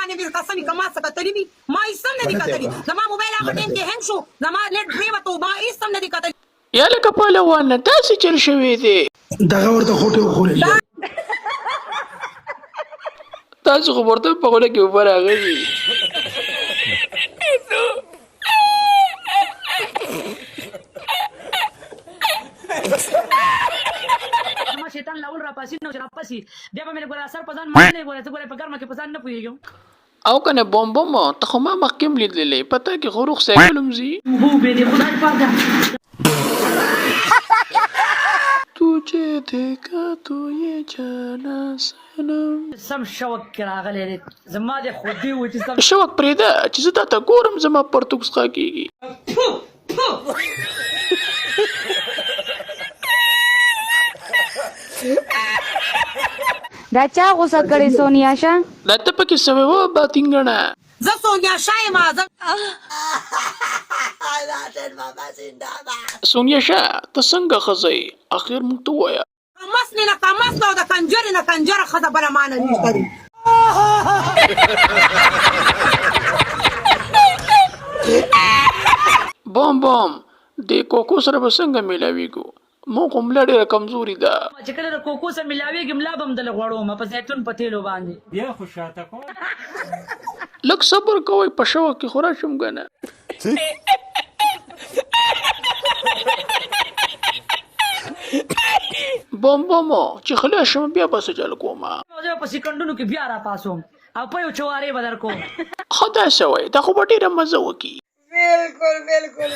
باندې مې قسم که ما څه کتلي وي، ما هېڅ هم نه دي کتلي. زما موبایل هغه ټایم کې هنګ شو، زما نېټ پرېوتو، ما هېڅ هم نه دي کتلي. یا لکه پهلوانه داسې چل شوی دی. دغه ورته خوټې وخورې. تاسو خو ورته په خوله کې اوبه راغلي. ما شیطان لاول را پاسي نو چې را پاسي بیا به مې ګوره اثر په ځان منلی، ګوره زه ګوره په ګرمه کې په ځان نه پوهېږم. او کنه بوم بوم، ته خو ما مخکې هم لیدلې، په تا کې خو روغ سایکل هم ځي. اوبه وبې دې خدای پاک ده. تجھے دیکھا تو یہ جانا سنم. سم شوق کې راغلی دی، زما دې خودي و چې سم شوق پرېږده، چې زه تاته ګورم زما پرتوګ څخه کېږي. دا چا غوسه کړې سونیا شه؟ دا ته پکې سوې وه باتینګڼه. زه سونیا شاه یم، زه سونیا شاه، ته څنګه ښځه یې؟ اخر موږ ته ووایه. کمسلې نه کمسله او د کنجرې نه کنجره ښځه بله ما نه نشته دی. بوم بوم، دې کوکو سره به څنګه میلاویږو؟ مونږ خو ملا ډېره کمزوري ده. چې کله د کوکو سره ملاویږي، ملا به هم دله غوړوم په زیتون په تیلو باندې. بیا خو شاته کوم. لږ صبر کوئ، په شوق کې خو راشم کنه. بوم بوم، چې خلاص شم بیا به څه چل کوم. زه په سیکنډونو کې بیا را پاسوم او په یو چوارې به در کوم. ښه داسې وایې، دا خو به ډېره مزه وکړي. بالکل بالکل.